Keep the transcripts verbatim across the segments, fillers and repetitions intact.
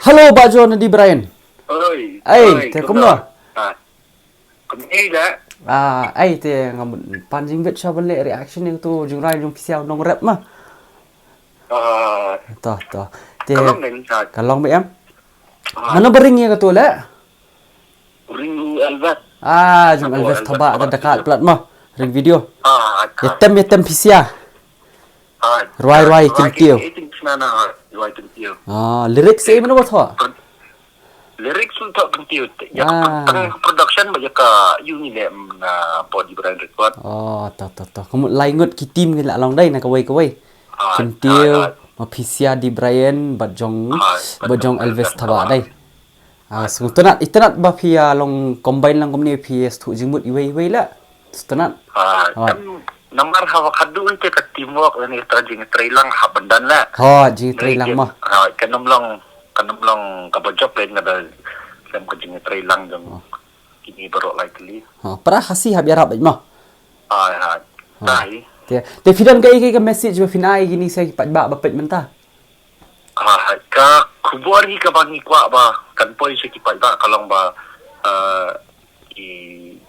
Hello, Bah John, Dee Brian. Oi, ai, te kumno? Kumne da. Ah, ai, te ngam pan jingbit sha ban leh reaction ïa kato jingrwai jong phi sha u nongrep ma. Ah. To, to. Te ka long ba em. Mano ba ring ïa kato leh? Ring u Elvis. Ah, jong Elvis Thabah da da ka plat ma. Ring video. Ah, ïa tem ïa tem phi sha. Rwai rwai kyntiew. Ah, lyrics eh mano ba thoh? Lyrics un thoh kyntiew. Ïa ka production ba ïa ka ïu ngi ne na Body Brand Record. Oh, to to to. Kumno lai ngut ki team ngi la long dei na kawei kawei. Kyntiew ma phi sha Dee Brian bad jong bad jong Elvis Thabah dei. Ah, so itynnat itynnat ba phi ïa long combine lang kumne phi ïa sdang jingmut iwei iwei la. Itynnat. Ah, namar haba khadduh te ka teamwork lane ka jingtrei lang ha ban don la. Ha jingtrei lang ma. Ha kan ym long kan ym long kaba jop lane kaba lem ka jingtrei lang jong kine baroh lai tylli. Ha para Khasi hap ïarap bad ma. Ha ha. Te te phi don kaei kaei ka message ba phin ai kine sa ki paidbah ba peit mynta. Ah, ka khubor hi kaba ngi kwah ba kan poi sha ki paidbah ka long ba, ah, ki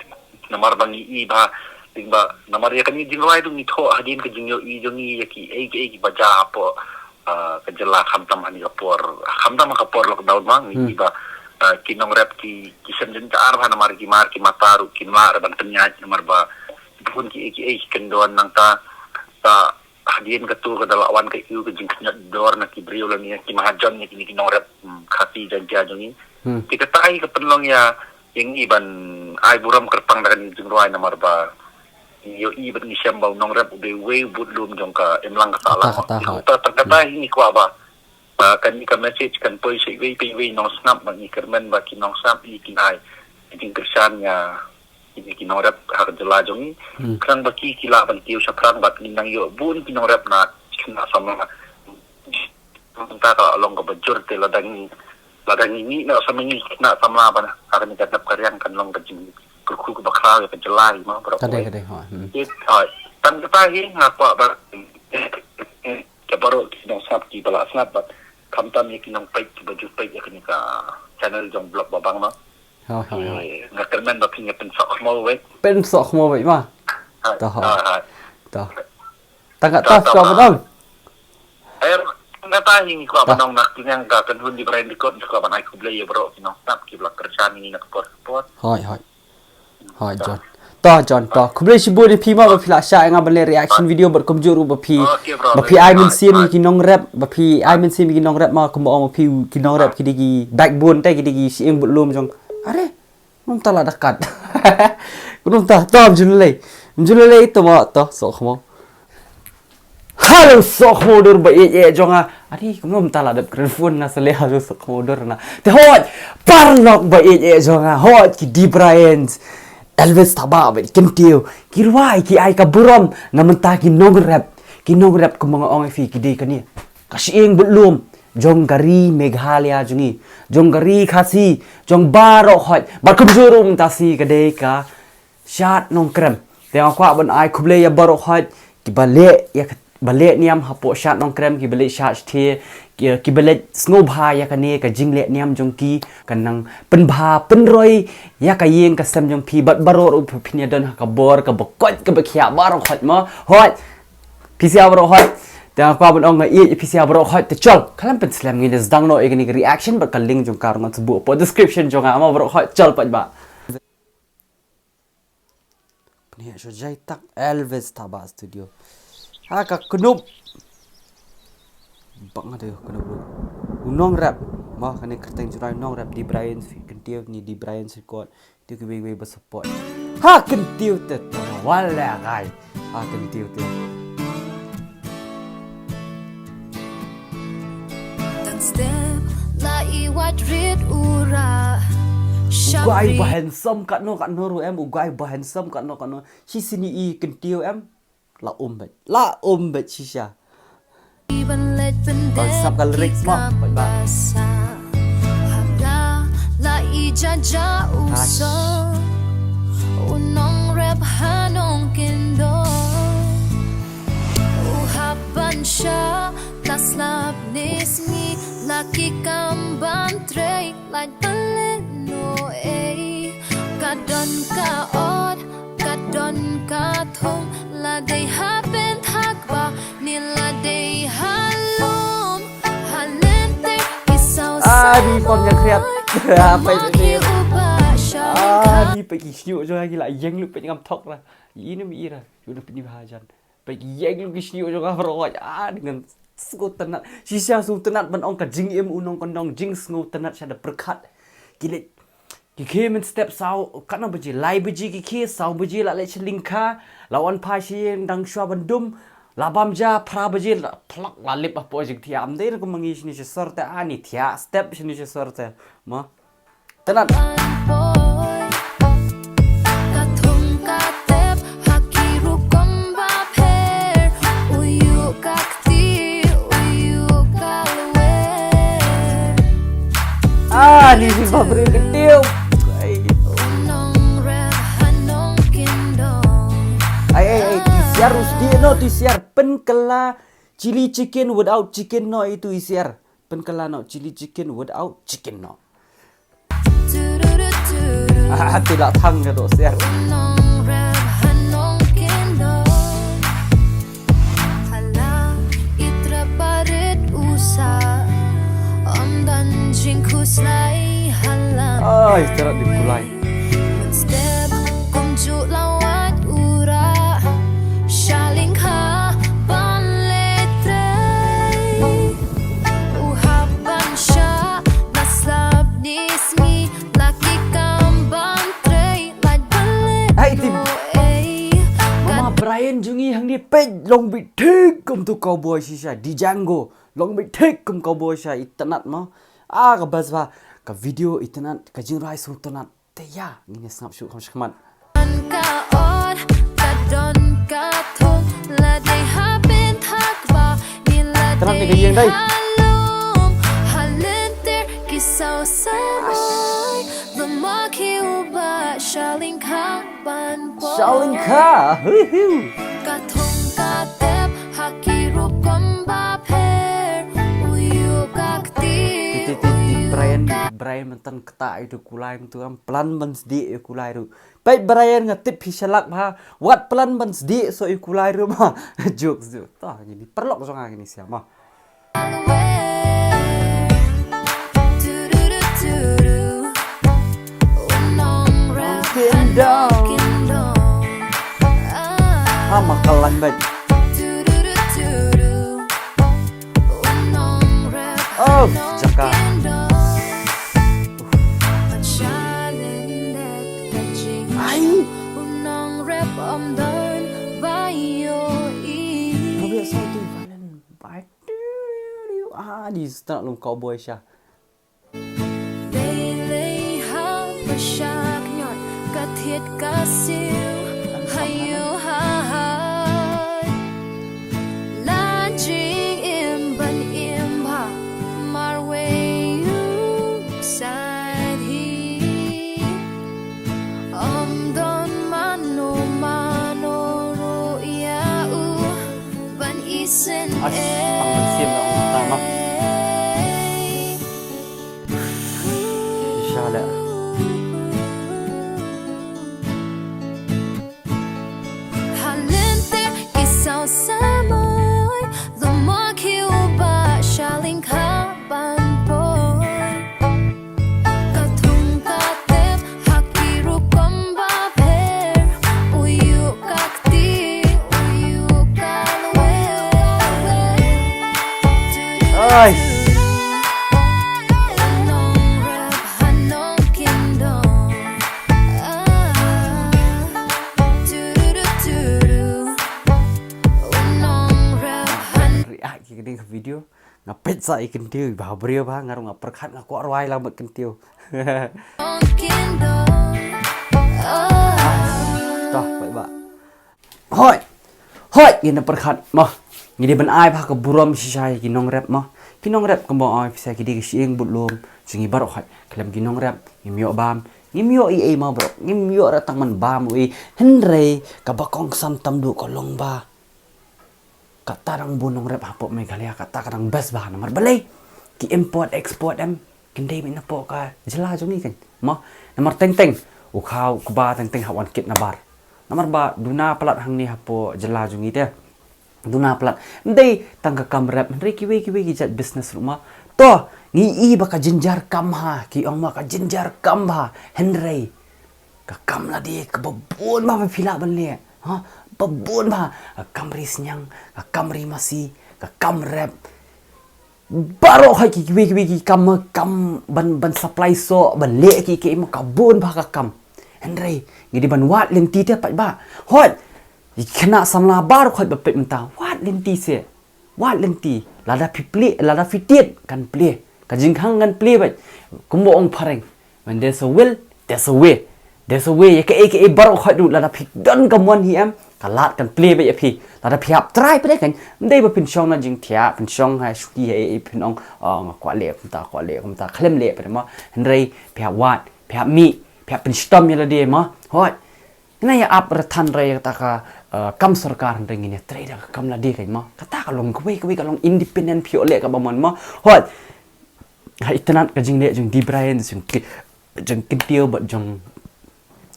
namar ba ngi i ba ding ba namar ïa kane jingrwai tu ngi thoh hadien ka jingïohi jong ngi ïa kiei kiei kiba jia hapoh, ah, ka jylla khamtam ha kane ka por khamtam ha ka por lockdown ma ngi i ba, ah, ki nongrep ki ki sem jynjar ba namar ki mar ki mata ruh kim lah ruh ban pynïaid namar ba bun kiei kiei ki kyndon nangta ta hadien katu ka da la wan ka ïu ka jingkhynñiot dor na ki briew lane ki mahajon ïa kine ki nongrep, hmm, Khasi Jaiñtia jong ngi. Hmm. Te kata hi ka pynlong ïa ïa ngi ban ai burom kyrpang da kane ka jingrwai namar ba ngi ïohi bad ngi shem ba u nongrep u dei uwei u budlum jong ka imlang ka sahlang. Kata kata hi ngi kwah ba, ah, kane ka message kan poi sha iwei pa iwei nongsngap ba ngi kyrmen ba ki nongsngap ïa kin ai jingkyrshan ïa kine ki nongrep ha ka jylla jong ngi. Hmm. Khnang ba ki ki lah ban kiew shaphrang bad ngin nang ïoh bun ki nongrep na khynnah samla. Mynta ka long kaba jur te lada ngi lada ngi mih noh samla ngi khynnah samla ban ha kane ka dap ka riang kan long ka jingkyrkhu kaba khraw ïa ka jylla hi ma baroh. Ka dei ka dei ha. Hmm. Tang kata hi nga kwah ba ka baroh ki nongsngap kiba la sngap bad khamtam ïa ki nongpeit kiba ju peit ïa kane ka channel jong Vlog Babang ma. Hooid hooid hooid. Nga kyrmen ba phin ïa pynsoh khmaw wei. Pynsoh khmaw wei ma. Hooid. To hooid. Hooid hooid. To. Tang kata shuwa ban ong. Em, tang kata hi ngi kwah ban ong na kane ka kynhun Dee Brian Record ngi kwah ban ai khublei ïa baroh ki nongsngap kiba la kyrshan ïa ngi na ka por ka por. Hooid hooid. Hooid John. To John to. Khublei shibun ïa phi ma ba phi la shah ïa nga ban leh reaction video bad kumjuh ruh ba phi ba phi ai mynsiem ïa ki nongrep ba phi ai mynsiem ïa ki nongrep ma kumba ong ba phi ki nongrep ki dei ki backbone te ki dei ki shyieng budlum jong. Are. Kumta la da kat. Kumta to ym ju lei. Ym ju lei to ma to soh khmaw. Hello soh khmaw dur ba ïeit ïeit jong nga. Adi kumno mynta la dep kren phone nga sa leh hello soh khmaw dur na. Te hooid paralok ba ïeit ïeit jong nga hooid ki Dee Brian, Elvis Thabah bad Kyntiew ki rwai ki ai ka burom na mynta ki nongrep. Ki nongrep kumba nga ong ïa phi ki dei kane ka shyieng budlum jong ka ri Meghalaya jong ngi, jong ka ri Khasi, jong baroh hooid bad kumjuh ruh mynta sngi ka dei ka Shad Nongkrem. Te nga kwah ban ai khublei ïa baroh hooid kiba leh ïa ka ba leh niam hapoh Shad Nongkrem kiba leh shad shathie ki- kiba leh sngewbha ïa kane ka jingleh niam jong ki kan nang pynbha pynroi ïa ka ïing ka sem jong phi bad baroh ruh phin ïa don ha ka bor kaba koit kaba khiah baroh hooid mo hooid. Phi sha baroh hooid. Te nga kwah ban ong nga ïeit phi sha baroh hooid te chol khlem pynslem ngin ïa sdang noh ïa kane ka reaction bad ka link jong ka ruh ngan sa buh hapoh description jong nga mo baroh hooid chol paidbah. Pynheh shu jai tak Elvis Thabah Studio. Ha ka knup. Bak nga dei knup ruh. U Nongrep. Mo kane kyrteng jurai Nongrep Dee Brian Kyntiew ni Dee Brian Record. Te kiwei wei ba support. Ha Kyntiew te te wala gai. Ha Kyntiew te. Dang step la i wad rit ura. U guy ba handsome katno katno ruh em, u guy ba handsome katno katno. Shisien i Kyntiew em. La um bad. La um bad shisha. Ban sap ka lyrics mo. Bad ba. Hapla la i jaja u so. U Nongrep ha Nongkyndong. U hap ban sha la slap ne sngi. Ki kam ban trei lait pale no ei. Ka don ka ot, ka don ka thong, la dei ha pen thak ba, ni la dei ha lum, ha lynter ki saw. Ah, ni pom ïa khriat. Ah, pai ni. Ah, ni pai ki shñiuh jong ki la ïeng lut pai ngam thok ra. Ï ni mi ira. Yu na pi ni ba jan. Pai ki ïeng lut ki shñiuh jong ka roi. Ah, ngan sngewtynnat. Shisha sngewtynnat ban ong ka jingim u nongkyndong jingsngewtynnat sha da pyrkhat. Ki leit ki khie mynstep saw, katno baje, lai baje ki khie, saw baje la leit sha lyngkha, la wan phai sha ïing dang shuwa ban dum, la bam ja phra baje la phlak la lip hapoh jingthiah. Ym dei ruh kum ma ngi shane sha sor te, ani thiah step shane sha sor te. Mo. Tynnat. Ka thung ka tep ha ki rukom ba pher, u ïuh ka kti, u ïuh ka lwer. Ah, ni si ba briew ka tiew. Ai. U nongrep ha nongkyndong. Ai, ai, ai, ti siar u sdi no, ti siar pynkylla chili chicken without chicken no itu i siar. Pynkylla no chili chicken without chicken no. Ah, ti la thang ka to siar. Ai, tara di kulai. Step kumjuh lawat ura sha lyngkha ban leit trei. U hap ban shah na slap ni sngi la ki kam ban trei lait ban leit. Hai, tim. Mama Brian jong ngi hangne peit long bit thik kum tu cowboy shisha Django. Long bit thik kum cowboy sha itynnat mo. Ah, ka best ba ka video itynnat ka jingrwai sngewtynnat. Te ïa, ngin ïa sngap shuh kham shakhmat. Ka ot, ka don ka thung, la dei ha pynthak ba, ni la dei ha lum, ha lynter ki saw samoi, lama ki u ba sha lyngkha ban poi. Sha lyngkha, hu hu. Ka thung ka tep, ha ki rukom ba pher, u ïuh ka kti, u ïuh ka lwer. Brian, Brian mynta kata ïa u kulai mynta, plan ban sdieh ïa u kulai ruh. Peit Brian, nga tip phi shalak bha. Wat plan ban sdieh soh ïa u kulai ruh ma. Jokes, jokes. Tah, kine paralok jong nga kine, siam ma. Nongkyndong. Ah, ma ka lang beit. Oh, jaka. Ai. Ka biasa tu violin. Bai. Ah, di start long cowboy sha. Dei lei ha ka shak ñiot ka thied ka siew ha ïew ha hai. La jingim ban im bha marwei u ksaid hi. Ym don mano mano ruh ïa u ban isynei. Shisha leh. Ha lynter ki saw samoi, lama ki u ba sha lyngkha ban poi. Ka thung ka tep ha ki rukom ba pher, u ïuh ka kti, u ïuh ka lwer. Ai. React ïa kane ka video. Nga peit sa i kyntiew, i bha briew bha, nga ruh nga pyrkhat nga kwah rwai lang bad kyntiew. Tah, peit ba. Hoi. Hoi, ngin ïa pyrkhat mo. Ngi dei ban ai bha ka burom shisha ïa ki nongrep mo. Ki nongrep kumba ong phi sa ki dei ka shyieng budlum jong ngi baroh hoi. Khlem ki nongrep ngim ïoh bam, ngim ïoh ei ei mo bro. Ngim ïoh re tang ban bam ei. Hynrei kaba kongsan tam duh ka long ba kata dang bun nongrep hapoh Meghalaya, kata ka dang best bha namar balei? ki import export em kin dei beit napoh ka jylla jong ngi kan. Mo, namar teng teng u khaw kba teng teng hap wan kit na bar. Namar ba duna palat hangne hapoh jylla jong ngi te. Duna palat. Ym dei tang ka kam rep, hynrei kiwei kiwei ki jait business ruh mo. To, ngi i ba ka jynjar kam bha, ki ong mo ka jynjar kam bha, hynrei ka kam lade kaba bun bha ba phi lah ban leh. Ha, ba bun bha, ka kam ri sniang, ka kam ri masi, ka kam rep. Baroh hoi ki kiwei kiwei ki kam, kam ban, ban supply soh, ban leh ki ki mo ka bun bha ka kam. Hynrei ngi dei ban wad lynti te pat ba. Hoi, i khynnah samla baroh hoi ba peit mynta, wad lynti se. Wad lynti, lada phi plie, lada phi tied kan plie. Ka jingkhang kan plie beit. Kumba ong phareng, when there's a will, there's a way. There's a way, ïa kaei kaei baroh khoit ruh, lada phi don ka mon hi em, ka lad kan plie beit ïa phi. Lada phi hap try pat de kan, ym dei ba phin shong na jingthiah, phin shong ha shuki ha ei ei phin ong, oh, nga kwah leh kumta, kwah leh kumta, khlem leh pat de mo. Hynrei phi hap wad, phi hap mih, phi hap pynshitom ïa lade mo. Hoi. Ngin ïa ap re than re ïa kata ka, eh, kam sorkar, hynrei ngin ïa trei da ka kam lade kan mo. Kata ka long kawei kawei ka long independent phi ïoh leh kaba mon mo. Hoi. Ha itynnad ka jingleh jong Dee Bryant, jong ki, jong Kyntiew bad jong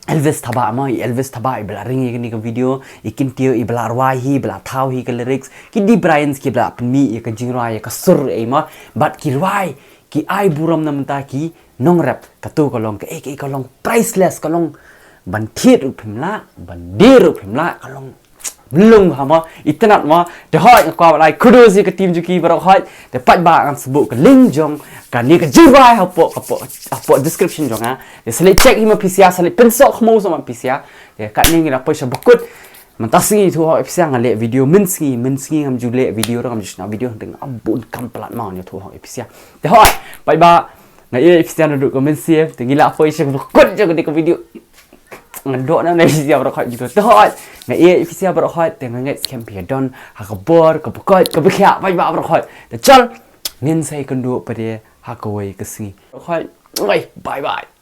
Elvis Thabah mo, i Elvis Thabah iba la ring ïa kane ka video, i Kyntiew iba la rwai hi, iba la thaw hi ka lyrics, ki Dee Bryant kiba la pynmih ïa ka jingrwai, ïa ka sur ei mo, bad ki rwai, ki ai burom na mynta ki nongrep, kato ka long kaei kaei ka long priceless, ka long ban thied ruh phim lah, ban die ruh phim lah, ka long mlung bha mo, itynnad mo. Te hoi nga kwah ban ai kudos ïa ka team jong ki baroh hoi. Te pat ba ngan sa buh ka link jong kane ka jingrwai hapoh, hapoh, hapoh description jong nga. Te sa leit check hi ma phi sha, sa leit pynsoh khmu soh ma phi sha. Te katne ngi la poi sha ba kut. Mynta sngi ïathuh hok ïa phi sha, nga leh video mynsngi, mynsngi ngam ju leh video, ngam ju shna video, hynrei nga bun kam palat mo, ïathuh hok ïa phi sha. Te hoi, bye bye. Nga ïa ïa phi sha naduh ka mynsiem, te ngi la poi sha ba kut jong kane ka video. Nga doh na na phi sha baroh hoi jingkut. Te hoi, nga ïa ïa phi sha baroh hoi, te nga ngeit skhem phi don ha ka bor kaba koit kaba khiah, bye bye baroh hoi. Te chal, ngin sa ïakynduh pat de ha kawei ka sngi. Baroh hoi, bye bye.